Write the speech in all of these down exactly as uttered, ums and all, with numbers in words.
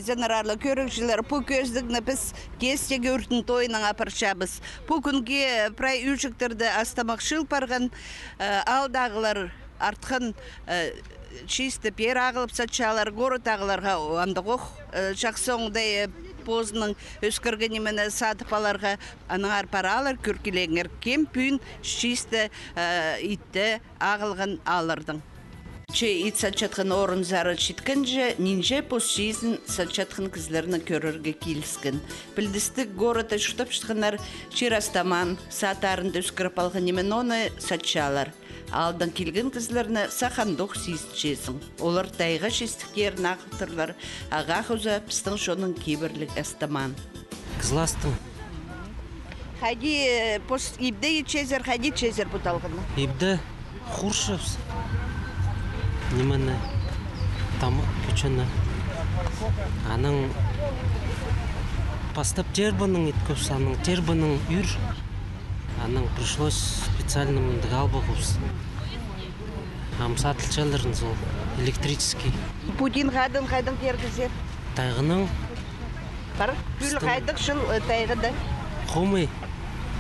Сенер, аарлығ кӧрігҷілер, пу кӧзідігні піс Кестегі ӱртӱн тойынаң апарчабыс. Пу кӱнге прай ӱҷіктерде астамах чыыл парған, э, аалдағылар артхан, э, чиисті пеер ағылып сатчалар, городтағыларға андағох, э, чахсы оңдай, э, позының ӧскірген нимені садып аларға, аннаңар параалар, кӧр килеңер, кем пӱӱн чиисті, э, итті ағылған ааллардаң. Че ит сатчатхан орынзар читкенҷе, нинҷе пос чиизін сатчатхан кізілерні кӧрерге киліскен. Пілдістіг, городта чуртапчатханнар чир астамаан, садтарында ӧскіріп алған ниме-ноны сатчалар. Аалдаң килген кізілерні сах андох сизінчезің. Олар тайға чистіктерін ағылтырлар, ағаа хоза пістің чонның кибірліг астамаан. Кызластың. Хайди, э, пос ибде итчезер, хайди итчезер пу талғанны? Ибде хуурчабыс. Нимені, тамах, пӱӱнні. Анаң пастап тербанаң иткебіс, анаң тербанаң ӱр. Анаң пришлось специально мындағ алыбызар. Ам садылчалар нооза ол электрический. Пу тиин хадын хайдаң тергезер? Тайғанаң. Пар, пӱӱл хайдағ чыл, э, тайғада? Хомай.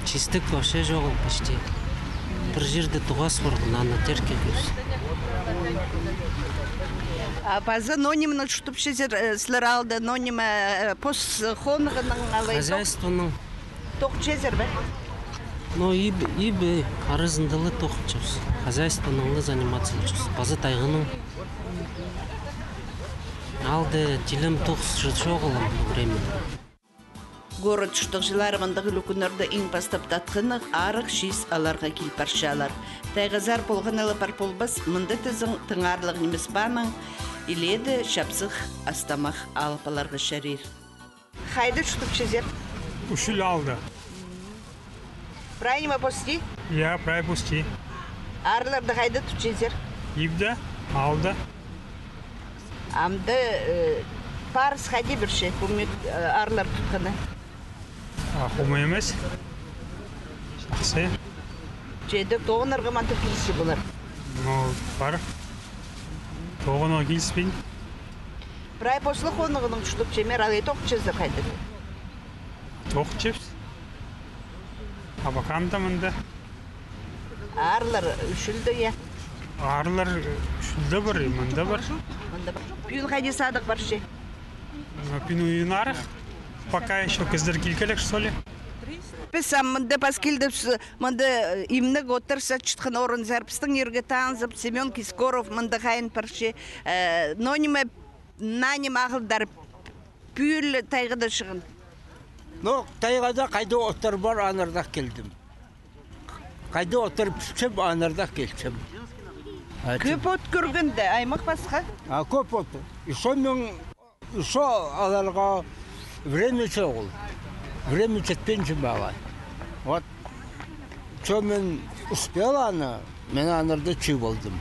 Чистік вообще чоғыл почти. Пір чирде тоғас парған, аны тергебіс. А паза ноо нимені чуртапчазар, э, сірер аалда, ноо ниме, э, пос хонығынаң алай тох-, хозяйствонаң. Тоғынчазар ба? Но иб-, иб аразында ла тоғынчабыс. Хозяйствонаң ла заниматься полчабыс. Паза тайғанаң. Аалда тілем тоғыс чоғыл времени. Город чуртағҷылары мындағ ӱлӱкӱннерде иң пастап татхыннығ арығ чиис аларға кил парчалар. Тайғазар полған ла пар полбас, мында тізең тың аарлығ нимес паанаң, илееде чапсых астамах алып аларға чарир. Хайда чуртапчазар? Ӱчӱл аалда. Прай ниме пос тии? Я, прай пос тии. Аарларды хайда тутчазар? Ибде, аалда. Амды, э, парыс хайди пирче, пу мӱк, э, аарлар тутханы? А, хомай нимес. Чахсы. Че, тоғынарға мындағ килісче полар? Ну, пар. Тоғынарға киліспин. Прай пос ла хонығынаң чуртапчазар, алай тоғынчазар хайда? Тоғынчабыс. Абаканда мында. Аарлар ӱчӱлде, я? Аарлар ӱчӱлде пар, и мында пар. Мында пар. Пӱӱн хайди садығ парча? Ну, пӱӱн ойыннарах. Пока ещё кізілер килгелек, что ли? Піс ам мында пас килдібіс, мында, э, имнег оттар сатчатхан орынзар. Пістің ирге танызып, Семён Кискоров мында хайын парча. Э, ноо ниме, наа ниме ағылдар. Пӱӱл тайғада чыған. Ну, тайғада хайда оттар пар, аннарда килдім. Хайда оттар пілчем, аннарда килчем. А, кӧп от кӧргенде, аймах пасха? А, кӧп от. Ещё мин, ещё аларға время чоғыл. Время читпинче мағаа. Вот. Че мин успел аны, мин аннарда чыып алдым.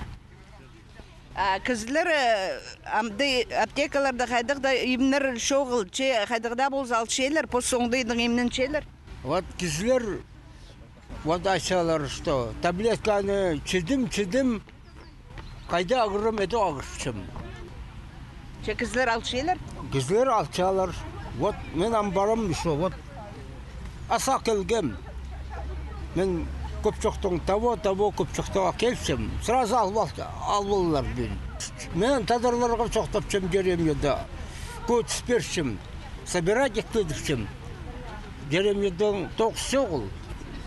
А кізілер, э, амды аптекаларда хайдағ даа имнер чоғыл, че хайдағ даа полза алчалар, пос оңдайнаң имненчелер. Вот кізілер, вот айтчалар, что таблетканы чідім, чідім, хайда ағырам, иди ағырчам. Че кізілер алчалар? Кізілер алчалар. Вот мин ам парам ещё, вот. Аса килгем. Мин Кӧпчӧктең, того, того Кӧпчӧктең килчем. Сразу алып ал-, алып алар мин. Мин тадарларға чоохтапчам деревняда. Кӧдіс пирчем. Собирать итпедіпчем. Деревнядаң тоғыс чоғыл.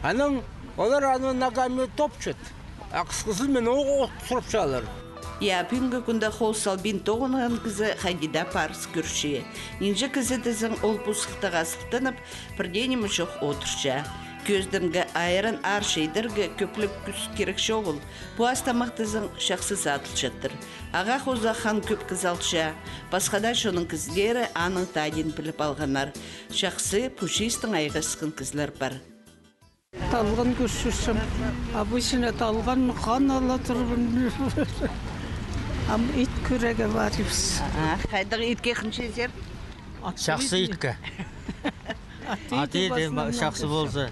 Анаң олар аны ногами топчут. А хысхызын мин оох от сурапчалар. Я, пӱӱнгі кӱнде хол салбин тоғынған кізі хайди даа парыс кӧрче. Нинҷе кізі тізең, ол пу сыхтаға сылтанып, пір дее ниме чох одырча. Кӧзідімге, айран аар чайдарға кӧпліг кӱс кирек чоғыл. Пу астамах тізең чахсы садылчатыр. Ағаа хоза хан кӧп кізі алча. Пасха даа чонның кізілері аның тадиин піліп алғаннар. Чахсы, пу чиистең айғасхан кізілер пар. Талған кӧрчем. Обычно талған хан ала турбын. Ам ит кӧрерге парибыс. А, хайдағ итке хынчазар? Чахсы итке. Ат иді, чахсы полза.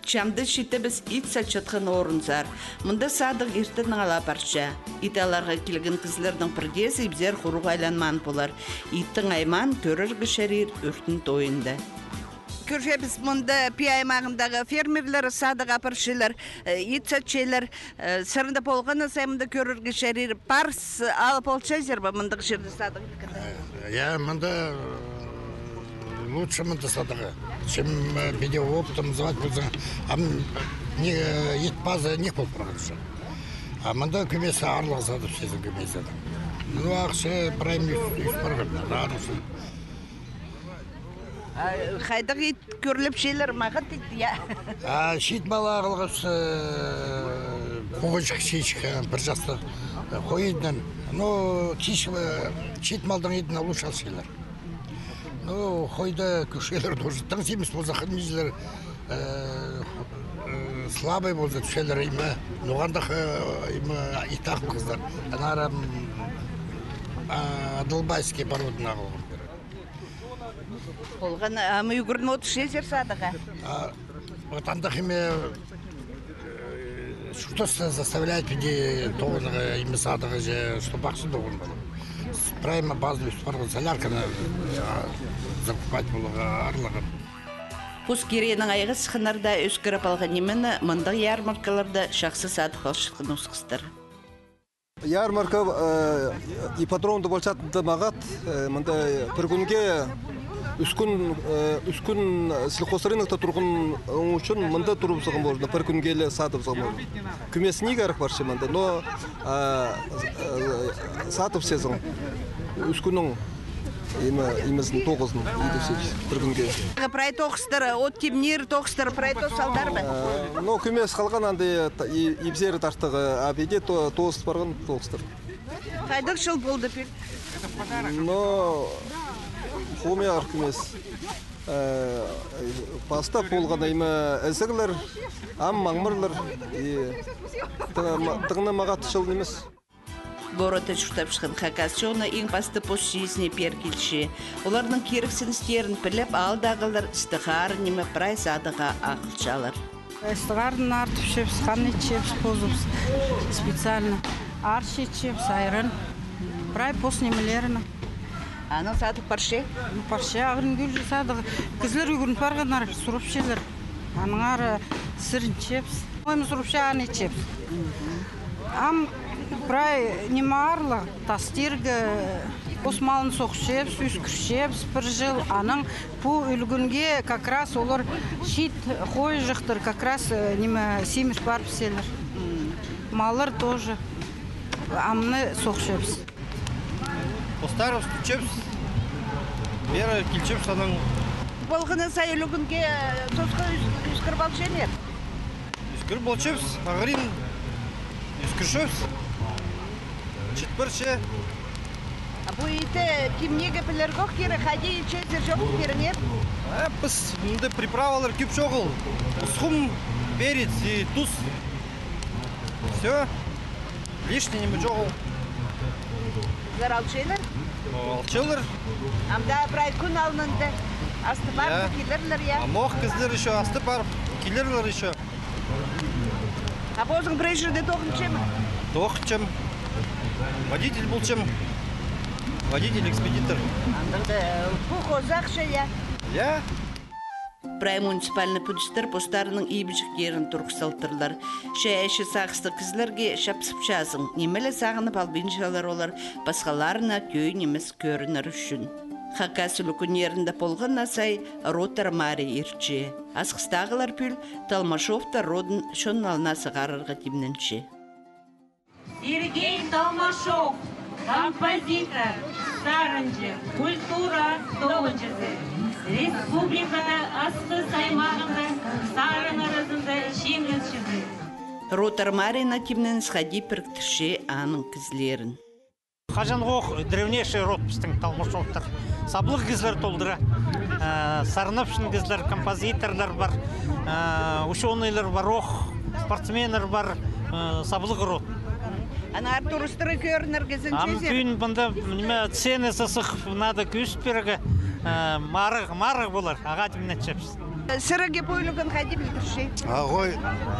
Чамды читібіс ит сатчатхан орынзар. Мында садығ иртеннең ала парча. Ит аларға килген кізілернің пірдеезі ибзер хуруғ айланмаан полар. Иттің аймаан кӧрерге чарир Ӱртӱн тойында. Кӧрчебіс, мында Пии аймағындағы фермерлер садығ апарчалар, э, ит сатчалар. Э, сірерде полған на сай мында кӧрерге чарир, парыс алып алчазар ба мындағ чирде садығ ирткен? Э, я, мында, э, лучше мында садығы, чем, э, піди оптом звать ползаң. Ам не, э, ит пазы не пол парған чох. А мында кӧмес аарлығ садып, сизін кӧмес садып. Ну, ахча прайым ӧс, ӧс парған, радостно. А хайдағ ит кӧрлепчелер, мағат ит, я? А чиит мал ағылғабыс, э, пуғыҷах, чиитчех, э, пір частығ, э, хой итінең. Ну, киш, э, чиит малдың итінең лучше алчалар. Ну, хойда кӧрчелер тоже. Тың симіс полза, хынминчалар, э, э, слабый полза, тӱсчелер, име, ноға андағ, э, име, ит ағылғазар. Аннаңар, м, а, адылбайский породаны ағылғам. Полған, ам ӱгреніп одырчазар садығға? А, вот андағ име, э, что заставляет піди тоғынарға, име садығға же, чтоб ахча тоғынмаан. Прайма база ӧс парған, солярканы, а, закупать поларға аарлығ. Пос кирегінең айғасханнар даа ӧскіріп алған нимені мындағ ярмаркаларда чахсы садып алчатхан осхастар. Ярмарка, э, ипподромда полчатханда мағат, э, мында пір кӱнге ӱс кӱн, э, ӱс кӱн сельхозрынокта турған, ооң ӱчӱн мында турыбызарға можно, пір кӱнге ле садыбызарға можно. Кӧмес ниик арах парча мында, но, э, э, садып сизің ӱс кӱннің Име, имезін тоғызын идіп сибіс пір кӱнге. Прай тоғыстар, от тимнир тоғыстар, прай тоғыстар ба? Э, но кӧмес халған анда и, и, ибзер тартығы, а піди то-, тоғыс парған тоғыстар. Хайдағ чыл полды пір? Но хомай ағыр кӧмес. Э, пастап полған име ізіглер, ам маңмырлар, и тыңна ма-, тыңна мағат чыл нимес. Городта чуртапчатхан хакас чоны иң пасты пос чиизіне пеер килче. Оларның кирексіністерін піліп, аалдағылар істі-харын ниме прай садығға ағылчалар. Істі-харын артыпчабыс, хан итчебіс позыбыс специально. Арчы итчебіс, айран. Прай пос нимелерін. Анаң садып парча? Ну, парча, ағырын кӧрче садығ. Кізілер ӱгрен парғаннар, сурапчалар. Аннаңар сірінчебіс. Оймыс урупча аны итчебіс. Ам прай ниме аарлығ, тастирға, пос малын сохчебіс, ӧскірчебіс пір чыл. Анаң пу ӱлгӱнге как раз олар чиит хойҷыхтар как раз, э, ниме, симір парыбысчалар. Маллар тоже. Амны сохчебіс. Постарыбыс тутчабыс. Пеер килчебіс анаң. Полған на сай ӱлгӱнге сосха ӧс-, ӧскіріп алча ма? Ӧскіріп алчабыс, ағырин ӧскірчебіс. Чіт парча. А пу итті тимнирге пілерге ох кирек, хайди итчезер чоғыл пиріңер? А, піс мында приправалар кӧп чоғыл. Усхум, перец и тус. Всё. Лишний ниме чоғыл. Кізілер алчалар? О, алчалар. Амды прай кӱн алнында астып парып килерлер, я? Амох, кізілер ещё астып парып килерлер ещё. А позың пірее чирде тоғынча ма? Тоғынчам. Водитель полчам. Водитель-экспедитор. Андағ даа, э, пу хоза ахча, я? Я. Прай муниципальный пӱдістер постарының ибҷектерін турғыс салтырлар. Чайаачы сағыстығ кізілерге чапсыпчазың, ниме ле сағынып албинчалар олар, пасхаларына тӧӧй нимес кӧрінер ӱчӱн. Хакас ӱлӱкӱннерінде полған на сай Ротар Мари иртче. Асхыстағылар пӱӱл Толмашовтар родын чон алнына сығарарға тимненче. Сергей Толмашов, композитор, сарынҷы, культура тоғынҷызы. Республикада Асхыс аймағында сарын аразында чиңісчізі. Ротар Марина тимненіс хайди піріктірче аның кізілерін. Хаҷанғы ох древнейший род пістің Толмашовтар. Саблығ кізілер толдыра. Э, сарнапчаң кізілер, композиторлар пар, э, учёныйлар пар, ох, спортсменнер пар, э, саблығ род. Аннаңар турыстыра кӧрінерге. Ам синчезер. Пӱӱн мында, ниме, ценасы сых, надо кӧзіт пирерге, э, марығ, марығ полар, ағаа тимненчебіс. Сірерге пу ӱлӱкӱн хайди пілдірче? Ағаа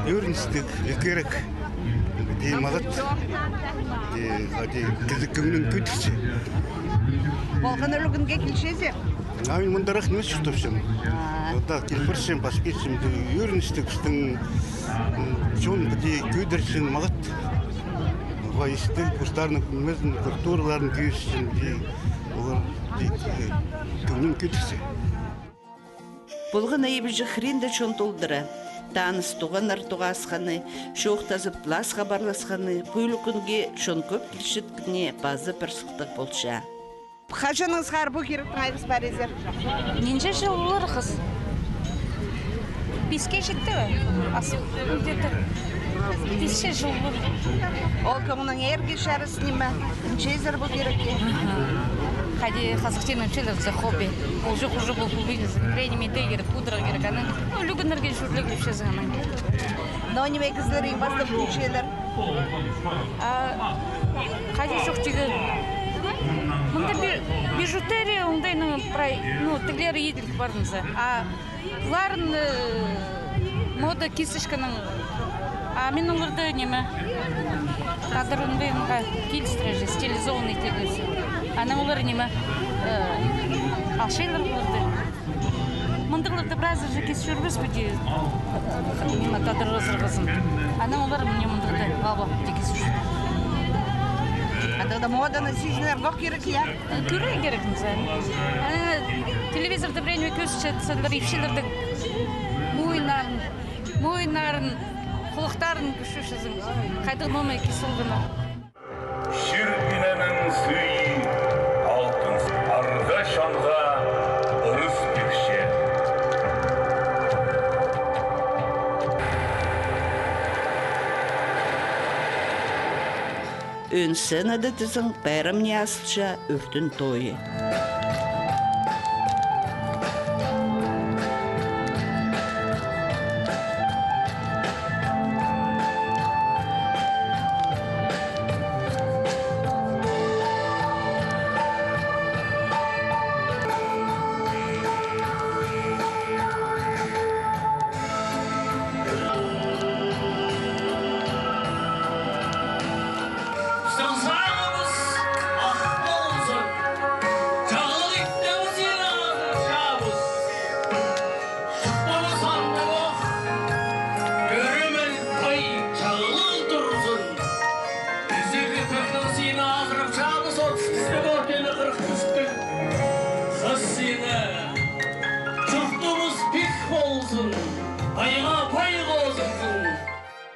ӧріністіг, ікірік. Дее мағат. Дее, хайди, кізі кӧңнін кӧдірче. Полған ӱлӱкӱнге килчезер? А мин мындағ нимес чуртапчам. А. Мында кил парчам, пас килчем, дее ӧріністіг, пістің, м, чон піди кӧдірче мағат. Ағаа истіг, постарының, нимезін, культураларын кӧзітче, дее, олар, дее, кӧңнін кӧдірче. Полған ибҷі хыринда чон толдыра. Таныс туғаннар тоғасханы, чоохтазып, лас хабарласханы, пу ӱлӱкӱнге чон кӧп килчеткені паза пір сыхтығ полча. Хаҷаннаң сығара пу киректең айғас парирзар? Нинҷе чыл полар, хыс? Писке читті бе? Ас, где-то пис чыл полар. Ол кӧңніңерге чарас ниме? Нинҷезер пу кирекке? Хайди хазахтың нимезі, хобби. Ол чох уже пу, пу бизнес. Времени дее кирек, пудырарға кирек аның. Ну, ӱлӱкӱннерге чӧрлеп килчезің аның. Но ниме кізілер иң пастап кӧрчелер? А, хайди чох тигі. Мында би-, бижутерия, оңдайның прай, ну, тігілері иділік пар нооза. А Ларын, э, мода кисточканың, а мин оларды ниме, тадар оңдайынға килістірерҷе, стилизованный тігіс. Анаң олар ниме, э, алчалар оларды. Мындағларды прайзы же кис чӧрбес піди, ниме, тадар ызырғызын. Анаң олар мына мындағларды алып, тігіс. Андағда моданы сизінерге кирек, я? Кӧрерге кирек нооза. Ана телевизорда пірее ниме кӧзітчелер, ипчілернің мойнарын, мойнарын, хулахтарын кӧрчезің. Хайдағ номай кис олғаны. Чир-иненің сыйы алтын, арға-чонға ырыс пирче. Ӧӧн сценада тізең пайрамны азылча «Ӧртін тойы». Сағызыбыс ах ползын, чағлығ иттебіс, ин азырап чаабыс. Чуртабыс андағох, ӧріміл пай чағлығ турзын. Изігі пӧктің сині азырап чаабыс, отыс кізі кӧргені, хырых кӱстіг хыс сині. Чуртабыс пик ползын, пайға пай хозылзын.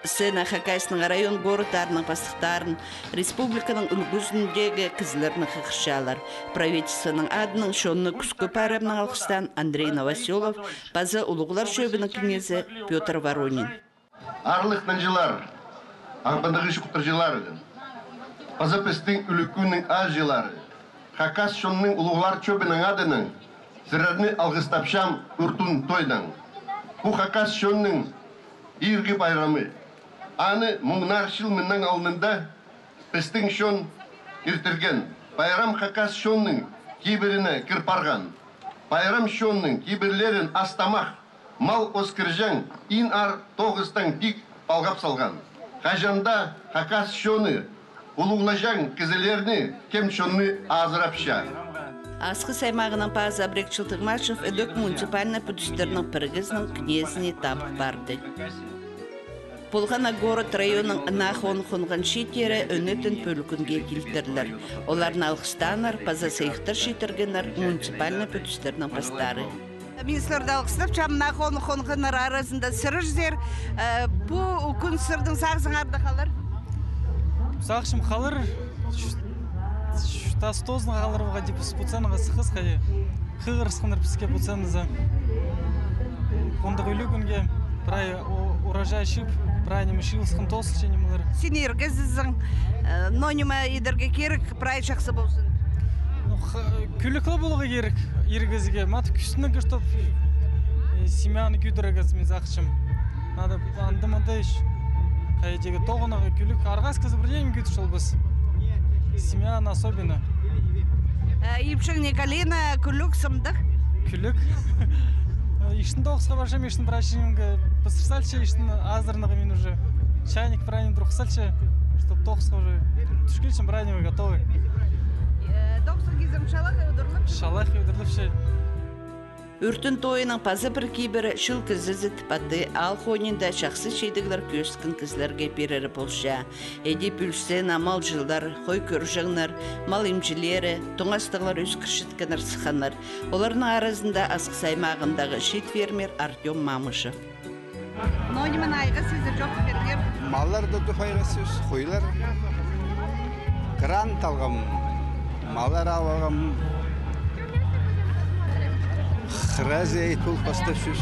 Сцена Хакасияның район, городтарының пастыхтарын, республиканың ӱлгӱзіндегі кізілерні хығырчалар. Правительствоның адынаң чонны кӱскӱ пайрамнаң алғыстаан Андрей Новоселов паза улуғлар чӧбінің кнезі Пётр Воронин. Аарлығ нанҷылар, ағбандағ чоохтарҷылар, паза пістің ӱлӱкӱннің аалҷылары, хакас чонның улуғлар чӧбінің адынаң сірерні алғыстапчам Ӧртін тойнаң. Пу хакас чонның иргі пайрамы. Аны муңнар чыл мыннаң алнында пістің чон иртірген. Пайрам хакас чонның кибіріне кір парған. Пайрам чонның кибірлерін ас-тамах, мал ӧскірҷең, ин-ар тоғыстаң пик палғап салған. Хаҷан даа хакас чоны улуғлаҷаң кізілерні, кем чонны азырапча. Асхыс аймағының пазы Абрек Чылтыгмашев ідӧк муниципальнай пӱдістернің пірігізінің кнезіне табых парды. Полған на город, районның наа хоон хонған чииттері ӧнетін пу ӱлӱкӱнге килтірлер. Оларны алғыстааннар паза сыйыхтар читіргеннер муниципальнай пӱдістернің пастары. Мин сірерні алғыстапчам, наа хоон хонғаннар аразында сірерзер. Э, пу кӱн сірернің сағызыңарда халар? Сағынчам, халар, ш-, ш-, тас тоозын халар, уғаа даа піс пу сценаға сыххас, хайди. Хығырысханнар піске пу сценаза. Хондағ ӱлӱкӱнге прай у-, урожай чыып, прай ниме чыылысхан тоозылча нимелер. Син ир кізізің, э, но ниме идерге кирек, прай чахсы ползын. Ну, х-, кӱліг ле поларға кирек ир кізіге. Мат кӱстініг, чтоб, э, семьяны кӧдірерге, мин сағынчам. Надо анда-мында ещё хайди тоғынарға, кӱліг, арғас кізі пірдеңе кӧдірче полбас. Семьяны особенно. Э, ипчің не калина, кӱліг, сымдығ? Кӱліг. Иштің тоғысха парчам, иштің праздникке пысыр салча, иштің азыранарға мин уже. Чайник праздник турғыс салча, чтоб тоғысха уже тӱс килчем, праздникке готовый. Э, тоғысха килзең, шалахай удурлапча. Шалахай удурлапча. Ӱртӱн тойының паза пір кибірі чыл кізізі тіп аттығ аал хонинда чахсы чидіглер кӧзіткен кізілерге пирері полча. Іди пӱӱл сценаа малҷылар, хой кӧрҷеңнер, мал имҷілері, тоңастығлар ӧскірчеткеннер сыхханнар. Оларның аразында Асхыс аймағындағы чиит фермер Артём Мамышев. Но ниме айғасчазар, чоохтап пиріңер. Малларны тіп айғасчабыс, хойлар. Грант алғам, маллар алып алғам. Хыраа ит пол пастапчабыс.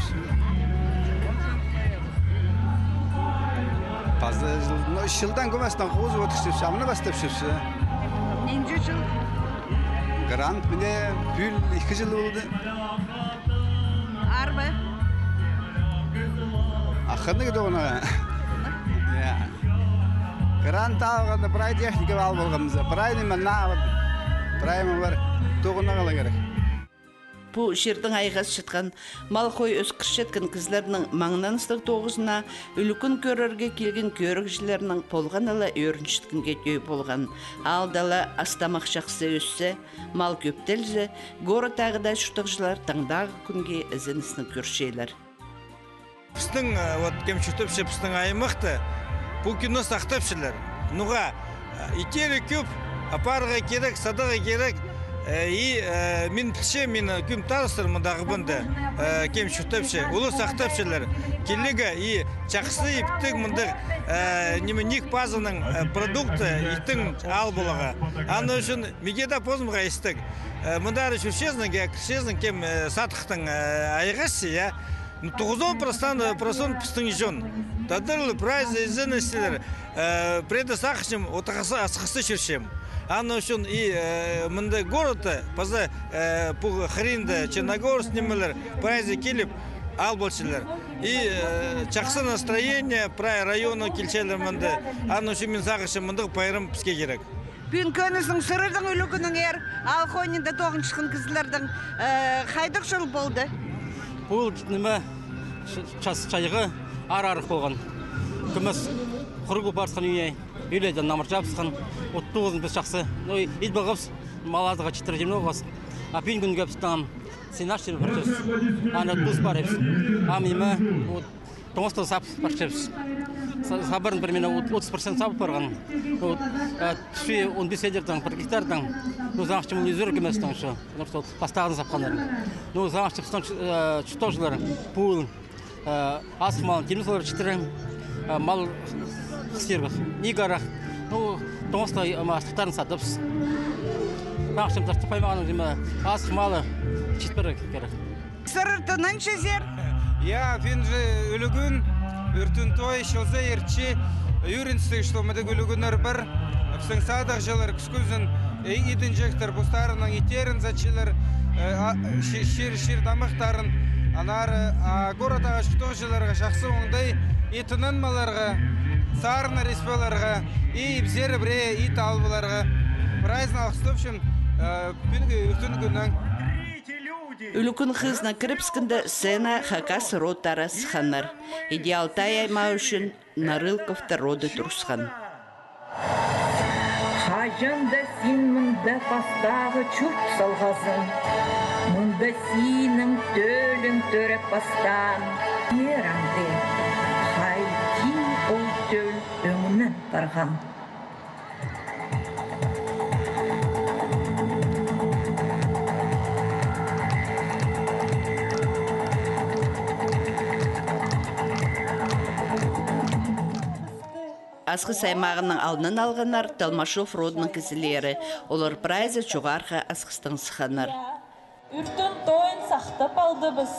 Паза чыл, ну, чылдаң кӧместең хозып одырчабыс, амды пастапчабыс. Нинҷе чыл? Грант мына пӱӱл ікі чыл полды. Арба? А хынығ тоғынарға. Я. Грант алғанда прай техника алып алғанбыс. Прай ниме, на, вот, прай ниме пар, тоғынарға ла кирек. Пу чирдең айғасчатхан, мал-хой ӧскірчеткен кізілернің маңнаныстығ тоғызына ӱлӱкӱн кӧрерге килген кӧрігҷілернің полғаны ла ӧрінчеткенге тӧӧй полған. Аалда ла ас-тамах чахсы ӧссе, мал кӧптелзе, городтағы даа чуртағҷылар таңдағы кӱнге ізеністіг кӧрчелер. Пістің, э, вот, кем чуртапча пістің аймахта, пу кӱнні сахтапчалар. Ноға, э, иттері кӧп, апарарға кирек, садарға кирек. Э, и, э, мин пілчем, мин, э, кӧп таныстар мындағ панда, э, кем чуртапча, олар сахтапчалар. Килерге и чахсы иптіг мындағ, э, ниме, ниик пазының, э, продукты иттең ал поларға. Аны ӱчӱн миге дее позымға истіг. Э, мындар чӧрчезің, я, кірчезің, кем, э, садыхтаң, э, айғасча, я. Ну, тоғызон процент, э, процент пістің чон. Тадар прайзы ізеністілер, э, пірее сағынчам, отыс Асхыста чӧрчем. Аны ӱчӱн и, э, мында городта, паза, э, пу хыринда, Черногорск нимелер, прайзы киліп, ал полчалар. И, э, чахсы настроение, прай районнаң килчелер мында. Аны ӱчӱн мин сағынчам, мындағ пайрам піске кирек. Пӱӱн кӧнізің, сірернің ӱлӱкӱніңер, аал хонинда тоғынчатхан кізілернің, э, хайдағ чыл полды? Пу, ниме, ч-, час чайғы аар-арах полған. Кӧмес хурығ пол парысхан ӱней, ӧледең намыр чабысхан, от тоғызын піс чахсы. Ну, ит полғабыс, мал азыға читіре чим ноғас. А пӱӱн кӱнге пістің ам сенаж чирібіс парчабыс. Аны тус парыбыс. Ам ниме, вот, тоңастығ сап парчабыс. Са-, сабырын пір мин от-, отыс процент сап парған. Вот, э, тӱсче он пис ведердең, пір гектардаң. Ну, сағынчам, ол ӱзер кӧместең чо. Потому что пастағыдаң сапханнар. Ну, сағынчам, пістің, э, чуртағҷылар пу, э, азых малын тимнеп саларға читіре. Э, мал хыстирға ниик арах. Ну, тоңастығ, э, астыхтарын садыбыс. Сағынчам, Таштып аймағының, ниме, азых малы читпирге кирек. Сірер тынанчазар? Я, пӱӱн же ӱлӱкӱн, ӱртӱн той, чылза иртче. Ӧріністіг, что мындағ ӱлӱкӱннер пар. Пістің садығҷылар кӱскӱзін, э, идінҷектер, постарының иттерін садчалар, э, а, чи-, чир, чир тамахтарын. Аннаңар, а, городтағы чуртағҷыларға чахсы оңдай и тынанмаларға, сарыннар ис поларға, и ибзер пірее ит ал поларға. Прайзын алғыстапчам, э, пӱӱнгі ӱртӱн кӱннең. Ӱлӱкӱн хызына кірібіскенде сценаа хакас родтары сыхханнар. Іди Алтай аймаа ӱчӱн Нарылковтар роды турысхан. Хаҷан даа син мында пастағы чурт салғазың, мында синің тӧлің тӧреп пастаан. Тиер ам даа, хайди ол тӧл ӧңнен парған. Асхыс аймағының алнын алғаннар Толмашов родының кізілері. Олар прайзы Чоғархы Асхыстаң сыхханнар. Ӱртӱн тойын сахтап алдыбыс.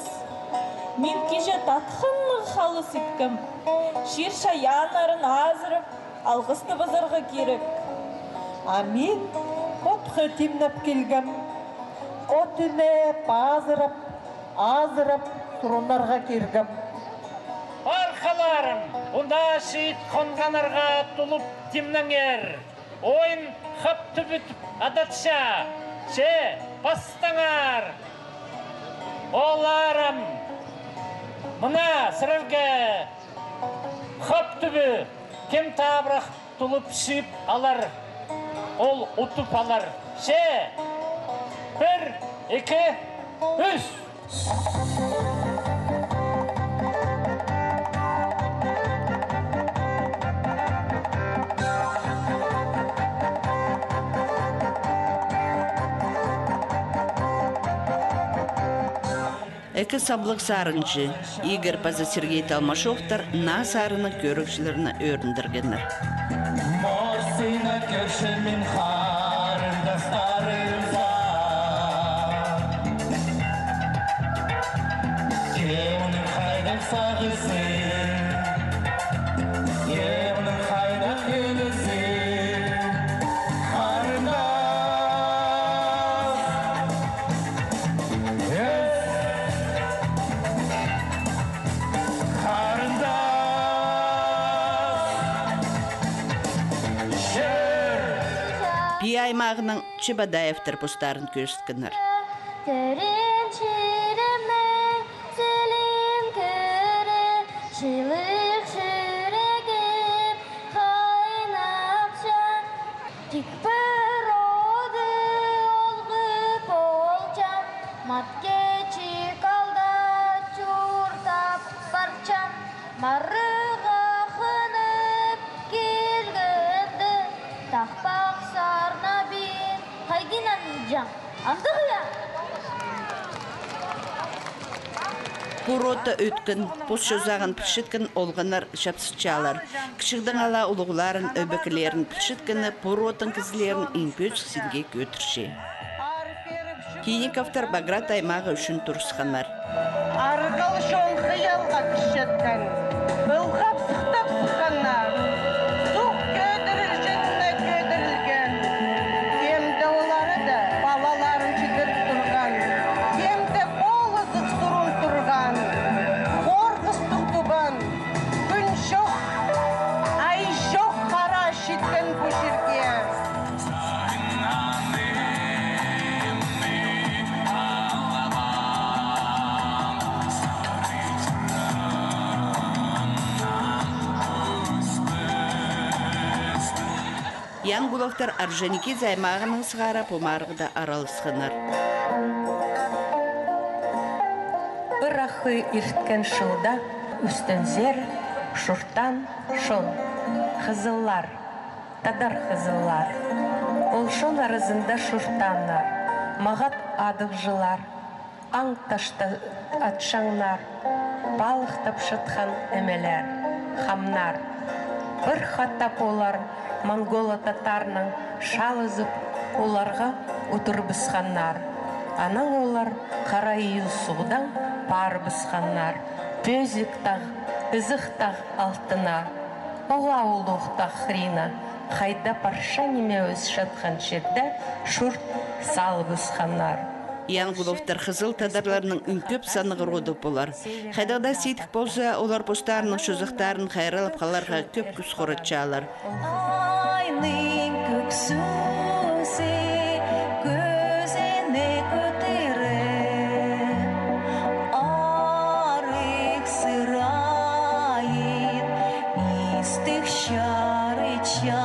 Мин кичее татхыннығ халыс иткем. Чир-чайааннарын азырап, алғыстабызарға кирек. А мин отха тимнеп килгем. От ине пазырап, азырап сурынарға киргем. Архаларым, ундаа чиит хонғаннарға тулуп тимнеңер. Ойын хап тӱбіт адатча, че пастаңар. Оларым, Мына сірерге хап тӱбі, кем табырах тулып сип алар, ол утып алар. Че, пір, ікі, ӱс. Ікі саблығ сарынҷы, Игорь паза Сергей Толмашовтар наа сарыннаң кӧрігҷілерні ӧріндіргеннер. Морсына кӧрчем мин харындастарымзар. Кемнің хайдағ сағызы, кемнің хайдағ ӱлізі, харындас. Пии аймағынаң Чебодаевтар постарын кӧзіткеннер. Тӧреен чирімнең сіліг кӧрер, чылығ чӱрегім хайнапча. Тик пір одыр олғы полчам, мат кечік алда чуртап парчам. Марығға хынып килгенде, тахпах сарнабин хайдағ анҷаң. Андағ я. Пу родта ӧткін, пос чозағын пілчеткен олғаннар чапсытчалар. Кічігдең ала улуғларын, ӧбекелерін пілчеткені пу родтың кізілерін иң пӧзік синге кӧдірче. Кинниковтар Баграт аймағы ӱчӱн турысханнар. Арғыл чон хыялға кірчеткен, ылғап-сыхтап сыхханнар. Суғ кӧдірілҷеңіне кӧдірілген. Кем дее оларда палаларын чідіріп турған, кем дее хол ызых сурын турған. Хорғыстығ тубан, кӱн чох, ай чох хара читкен пу чирге. Янгуловтар Орджоникидзе аймағынаң сығара пу марығда араласханнар. Пір аххы ирткен чылда ӱстензер чуртаан чон, хызыллар, тадар хызыллар. Ол чон аразында чуртааннар, мағат адығҷылар, аң ташта атчаңнар, палыхтапчатхан нимелер, хамнар. Пір хатап олар монголо-татарнаң чаалазып, оларға удурыбысханнар. Анаң олар Хара Иу суғдаң парыбысханнар. Пӧзік тағ, ызых тағ алтына, уғаа улуғ тағ хырина, хайда парча ниме ӧсчеткен чирде чурт салыбысханнар. Янгуловтар хызыл тадарларның иң кӧп саннығ роды полар. Хайдағ даа сидік полза, олар постарының чозахтарын хайраллап халарға кӧп кӱс хоратчалар. Айның кӧк сӱзі кӧзенек кӧтіре, арығ сырайын истіг чарытча.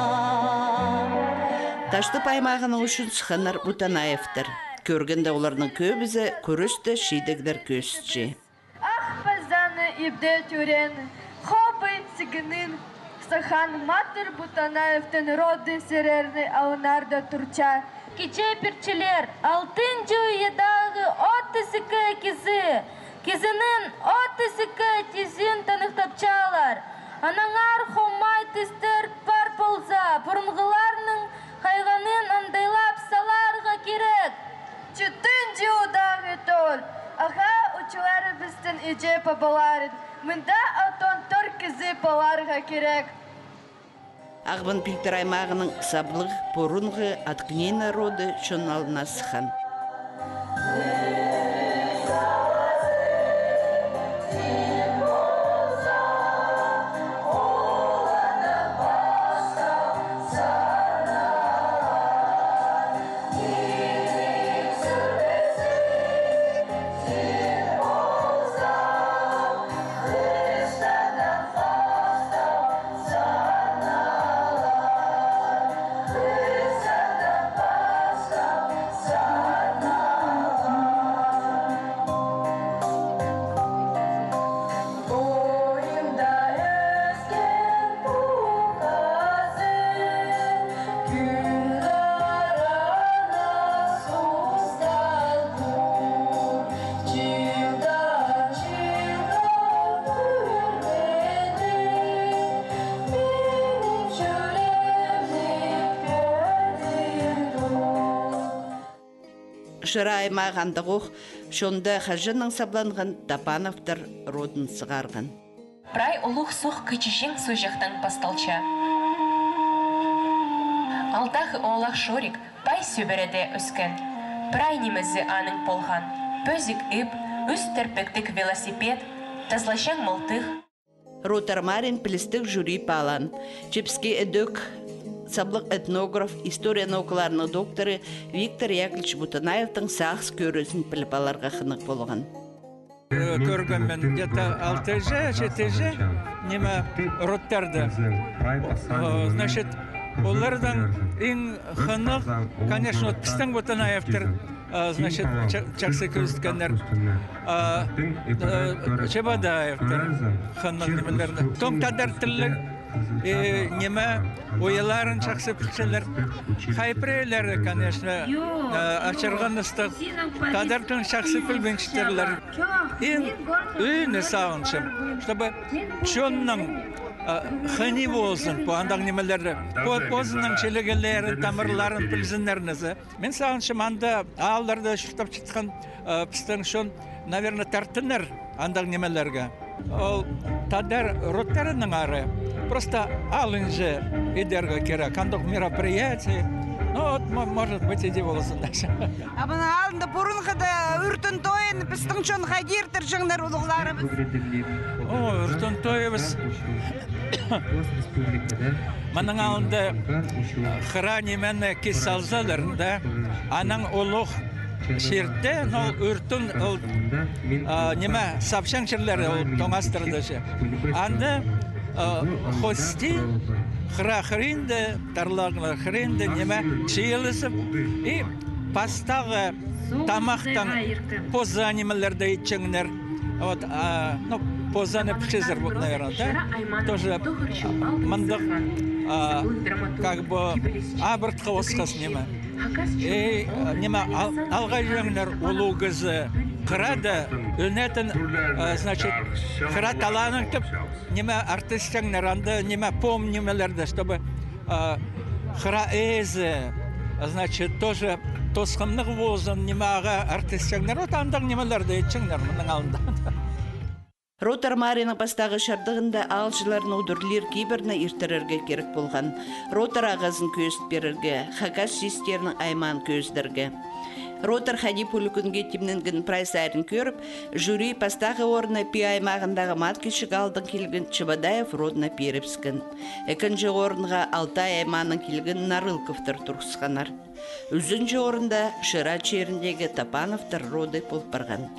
Таштып аймағының ӱчӱн сыхханнар Бутанаевтар. Кӧргенде, оларның кӧбізі кӱресте чидіглер кӧзітче. Ах пазаны ибде тӧреен, хобы сигінін сыххан матыр Бутанаевтің роды сірерні алнында турча. Кичее пирчелер, алтынҷы уйадағы отыс ікі кізі, кізінің отыс ікі тізін таныхтапчалар. Аннаңар хомай тістер пар полза, пурунғыларның хайғанын оңдайлап саларға кирек. Читінҷі удағы тол, аға-ачаларыбыстың іҷе-пабаларын мында отон тӧрт кізі поларға кирек. Ағбан Пилтір аймағының саблығ, пурунғы Аткнина роды чон алнына сыххан. Шира аймағы андағох чонда хаҷаннаң сабланған, Топановтар родын сығарған. Прай улуғ суғ кічіҷең суғҷахтаң пасталча. Алтағы оолах Шурик пай сӧбіреде ӧскен. Прай нимезі аның полған: пӧзік іп, ӱс тірпектіг велосипед, тазлаҷаң мылтых. Ротар Марин пілістіг жюри палаан. Чепске ідӧк саблығ этнограф, история наукаларының докторы Виктор Яковлевич Бутанаевтың сағыс кӧрізін піліп аларға хынығ полған. Э, кӧргем мин где-то алтыҷа, читіҷе, ниме, ротарды. О, значит, оларның иң хынығ, конечно, вот пістің Бутанаевтар, а, значит, ча-, чахсы кӧзіткеннер. А, э, Чебодаевтар хынығ нимелерні. Тоң тадар тілліг, э, ниме, оюларын чахсы пілчелер. Хай піреелері, конечно, э, ачырғаныстығ, тадар тілін чахсы пілбинчелер. Иң ӧӧні сағынчам, чтобы чонның, э, хыни ползын, пу андағ нимелерні, по-, позының чилігілерін, тамырларын пілзіннер нооза. Мин сағынчам, анда аалларда чуртап чатхан, э, пістің чон, наверное, тартынар андағ нимелерге. Ол тадар ротарының ары просто алынҷа идерге кирек, андағ мероприятие. Ну, вот, мо-, может быть, иди ползын даже. А мының алнында пурунғыда ӱртӱн тойын пістің чон хайди иртірҷеңнер, улуғларыбыс? О, ӱртӱн тойыбыс. Мының алнында хыра нимені кис салзалар, да, анаң улуғ чирде, ну, ӱртӱн, ол, а, ниме, сапчаң чирлері, ол тоңастырдыҷы. Анда, а, хости, хыра хыринда, тарлағлар хыринда, ниме, чыылызып, и пастағы тамахтаң поза нимелерді итчеңнер. Вот, а, ну, позаны пілчезер, вот, наверное, да? Тоже, а, мындағ, а, как бы, абыртхы осхас ниме. И, а, ниме, ал-, алғайҷаңнар улуғ кізі хырада ӧнетін, а, значит, хыра таланың тіп, ниме, артисчеңнер, анда, ниме, пом нимелерді, чтобы, а, хыра ээзі, значит, тоже тосхыннығ ползын, ниме, ағаа артисчеңнер, вот андағ нимелерді итчеңнер мының алнында. Ротар Маринаң пастағы чардығында аалҷыларны удурлир кибірні иртірерге кирек полған. Ротар ағазын кӧзіт пирерге, хакас чистернің аймаан кӧзідерге. Ротар хайди пу ӱлӱкӱнге тимненген прайзы арын кӧріп, жюри пастағы орынны Пии аймағындағы Маткечік аалдаң килген Чебодаев родына пирібіскен. Ікінҷі орынға Алтай аймаанаң килген Нарылковтар турғысханнар. Ӱзінҷі орында Шира чиріндегі Топановтар роды пол парған.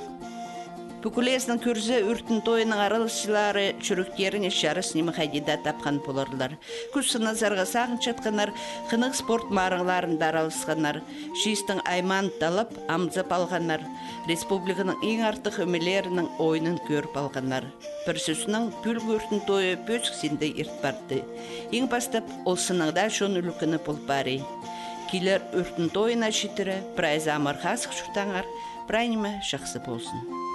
Пӱкӱлезінең кӧрзе, ӱртӱн тойының араласчылары чӱректеріне чарас ниме хайди даа тапхан поларлар. Кӱс сыназарға сағынчатханнар, хынығ спорт марығларында араласханнар, чистің аймаан талап, амзап алғаннар, республиканың иң артых ӧмелерінің ойынын кӧріп алғаннар. Пір сӧснең, пӱӱлгі ӱртӱн тойы пӧзік синде ирт парды. Иң пастап, ол сыннаң даа чон ӱлӱкӱні пол пари. Килер ӱртӱн тойына читіре, прайзы амыр-хазых чуртаңар, прай ниме чахсы ползын.